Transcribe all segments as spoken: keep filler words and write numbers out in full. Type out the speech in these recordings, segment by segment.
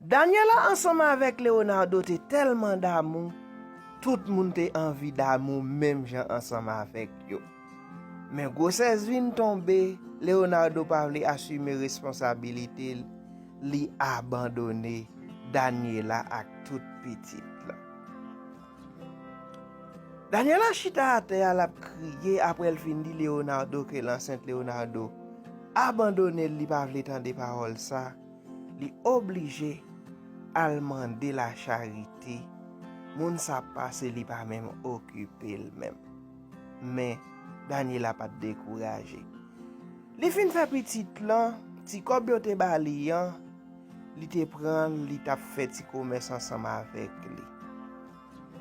Daniela ansanm avèk Leonardo te tèlman damou, tout moun te anvi damou menm jan ansanm avèk yo. Men gwosès vin tonbe, Leonardo pa vle asime responsabilite l, li abandone Daniela ak tout pitit lan. Daniela chita atè a, l ap kriye apre l fin di Leonardo ke l ansent. Leonardo abandone l, li pa vle tande pawòl sa. Li oblije al mande lacharite. Moun sa ap pase, li pa menm okipe l menm. Men, Daniela pa t dekouraje. Li fin fè pitit lan, ti kòb yo te ba li an, li te pran l, li t ap fè ti komès ansanm avèk li.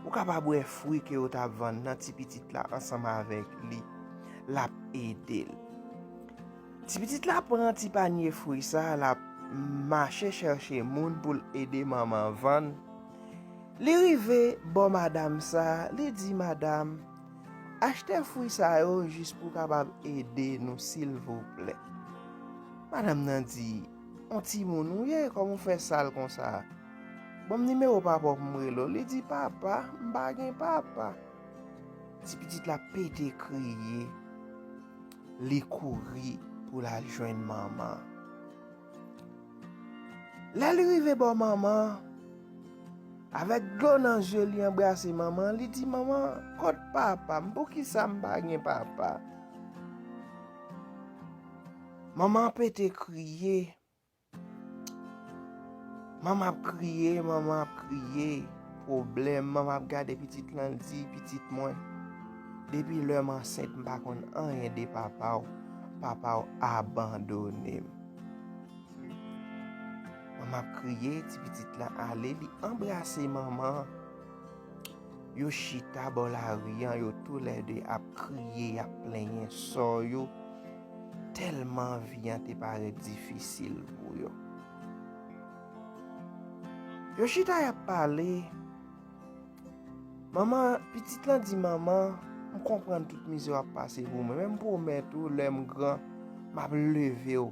Ou kapab wè fwi ke yo t ap vann nan, ti pitit la ansanm avèk li, l ap ede l. Ti pitit la pran ti panye fwi sa, l ap mache chèche moun pou l ede manman vann. Li rive bò madanm sa, li di, "Madanm, achte fwi sa yo jis pou kapab ede nou, silvouplè." Madanm nan di, "On timoun ou ye, kòman w fè sal konsa? Ban m nimewo papa w pou m rele w." Li di, "Papa? M pa gen papa." Ti pitit la pete kriye. Li kouri pou l al jwenn manman. Lè li rive bò manman, avèk dlo nan zye, li anbrase manman, li di, "Manman, kot papa m? Poukisa m pa gen papa?" Manman pete kriye. Manman ap kriye, manman ap kriye. Pwoblèm, manman ap gade pitit lan, l di, "Pitit mwen, depi lè m ansent, m pa konn anyen de papa w. Papa w abandone m." Manman ap kriye, ti pitit lan ale, li anbrase manman. Yo chita bò lari an, yo toulède ap kriye, y ap plenyen sò yo. Tèlman vi an te parèt difisil pou yo. Yo chita, y ap pale. Manman, pitit lan di, "Manman, m konprann tout mizè w ap pase pou mwen, men m pwomèt ou, lè m gran, m ap leve w.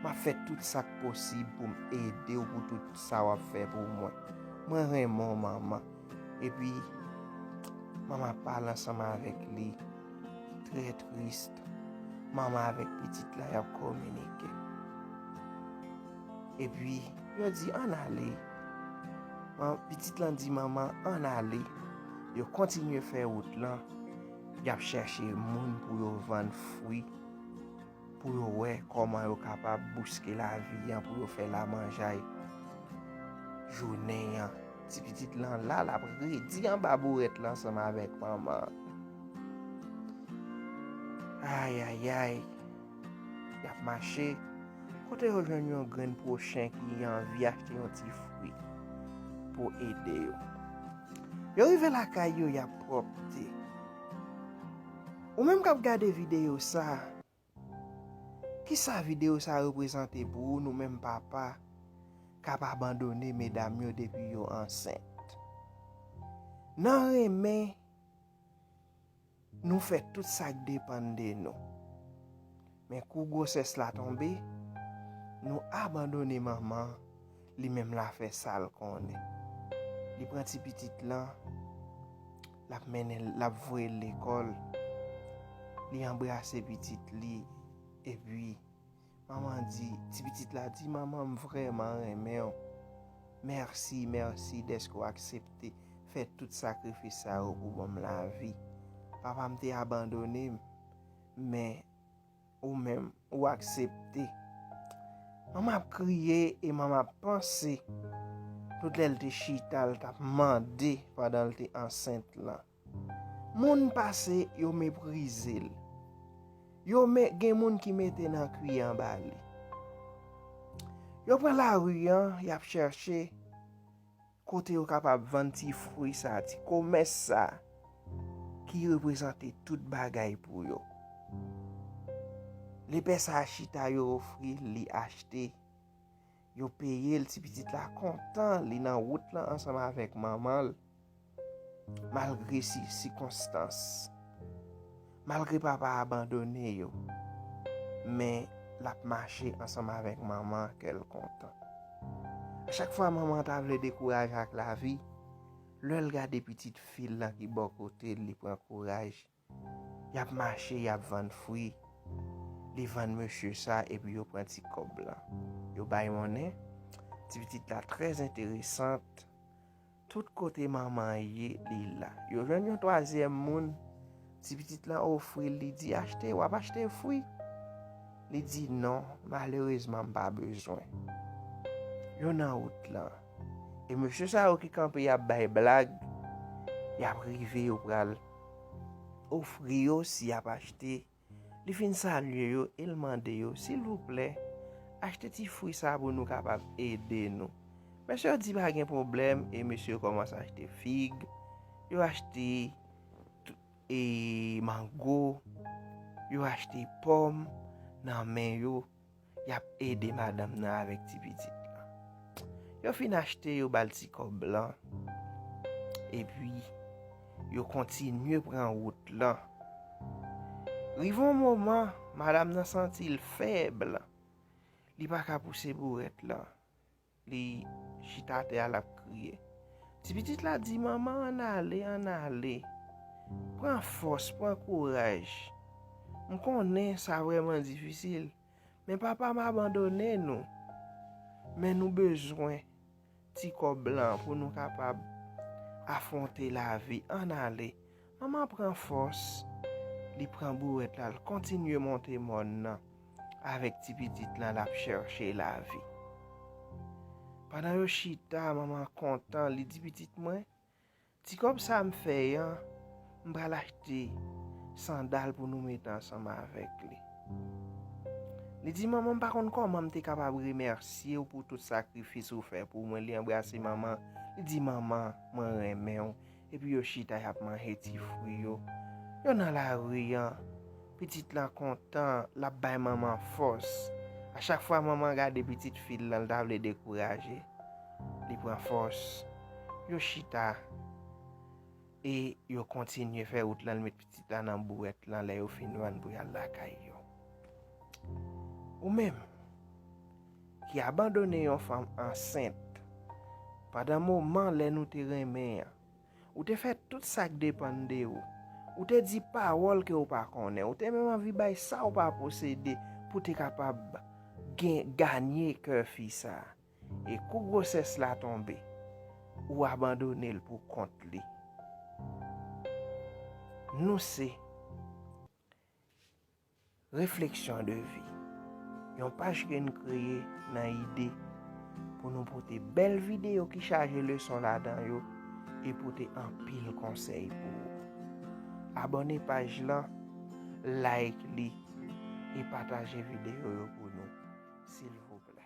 M ap fè tout sa k posib pou m ede w pou tout sa w ap fè pou mwen. Mwen renmen w, manman." Epi, manman ap pale ansanm avèk li. Trè tris. Manman avèk pitit la, y ap kominike. Epi, yo di, "Ann ale." Man-, pitit lan di, "Manman, ann ale." Yo kontinye fè wout lan. Y ap chèche moun pou yo vann fwi, pou yo wè kòman yo kapab bouske lavi an, pou yo fè lamanjay jounen an. Ti pitit lan la, l ap redi anba bourèt lan ansanm avèk manman an. Ayayay. Y ap mache. Kote yo jwenn yon grenn pwochen ki anvi achte yon ti fwi pou ede yo. Yo rive lakay yo, y ap pwòpte. Ou menm k ap gade videyo sa, kisa videyo sa reprezante pou ou, nou menm papa k ap abandone medam yo depi yo ansent? Nan renmen, nou fè tout sa k depann de nou. Men kou gwosès la tonbe, nou abandone manman, li menm l a fè sa l konnen. Li pran ti pitit lan, l ap mennen l, l ap voye l lekòl. Li anbrase pitit li, epi manman di, ti pitit la di, "Manman, m vrèman renmen w. Mèsi, mèsi dèske w aksepte fè tout sakrifis sa yo pou ban m lavi. Papa m te abandone m, men ou menm, ou aksepte." Manman ap kriye e manman ap panse tout lè l te chita, l t ap mande pandan l te ansent lan. Moun pase, yo meprize l. Yo me-, gen moun ki mete nan kwi anba li. Yo pran lari an, y ap chèche kote yo kapab vann ti fwi sa, ti komès sa, ki reprezante tout bagay pou yo. Lepè sa chita, yo ofri l, li achte. Yo peye l, ti pitit la kontan, li nan wout lan ansanm avèk manman l. Malgre si-, sikonstans, malgre papa abandone yo, men l ap mache ansanm avèk manman, kè l kontan. A chak fwa manman ta vle dekouraje ak lavi, lè l gade pitit fi l lan ki bò kote l, li pran kouraj. Y ap mache, y ap vann fwi. Li vann mesye sa epi yo pran ti kòb lan. Yo bay monnen. Ti pitit la trè enteresan. Tout kote manman an ye, li la. Yo jwenn yon twazyèm moun. Ti pitit lan ofri l, li di, "Achte, w ap achte fwi?" Li di, "Non, malerezman, m pa bezwen." Yo nan wout lan. E mesye sa yo ki kanpe, y ap bay blag, y ap rive, yo pral ofri yo si y ap achte. Li fin salye yo e l mande yo, "Silvouplè, achte ti fwi sa pou nou kapab ede nou." Mesye yo di pa gen pwoblèm e mesye yo kòmanse achte fig, yo achte t- e mango, yo achte pòm nan men yo, y ap ede madanm nan avèk ti pitit lan. Yo fin achte, yo ba l ti kòb lan, epi yo kontinye pran wout lan. Rive yon moman, madanm nan santi l fèb, li pa ka pouse bourèt lan. Li chita atè a, l ap kriye. Ti pitit la di, "Manman, ann ale, ann ale. Pran fòs, pran kouraj. M konnen sa vrèman difisil, men papa m abandone nou. Men nou bezwen ti kòb lan pou nou kapab afwonte lavi. Ann ale." Manman pran fòs, li pran bourèt la, l kontinye monte mòn nan. Avèk ti pitit lan, l ap chèche lavi. Pandan yo chita, manman kontan, li di, "Pitit mwen, ti kòb sa m fè an, m pral achte sandal pou nou mete ansanm avèk li." Li di, "Manman, m pa konn kòman m te kapab remèsye w pou tout sakrifis ou fè pou mwen." Li anbrase manman, li di, "Manman, mwen renmen w." Epi yo chita, y ap manje ti fwi yo. Yo nan lari an. Pitit lan kontan, l ap bay manman fòs. A chak fwa manman gade pitit fi l lan, l ta vle dekouraje, li pran fòs. Yo chita e yo kontinye fè wout lan, l met pitit la nan bourèt lan lè yo fin vann pou y al lakay yo. Ou menm ki abandone yon fanm ansent pandan moman lè nou te renmen an, ou te fè tout sa k depann de ou. Ou te di pawòl ke w pa konnen. Ou te menm anvi bay sa w pa posede pou te kapab gen, ganye kè fi sa a. E kou gwosès la tonbe, ou abandone l pou kont li. Nou se Refleksyon de vi. Yon paj ke n kreye nan ide pou nou pote bèl videyo ki chaje leson ladan yo e pote anpil konsèy pou ou. Abòne paj lan, like li e pataje videyo yo pou nou, silvouplè.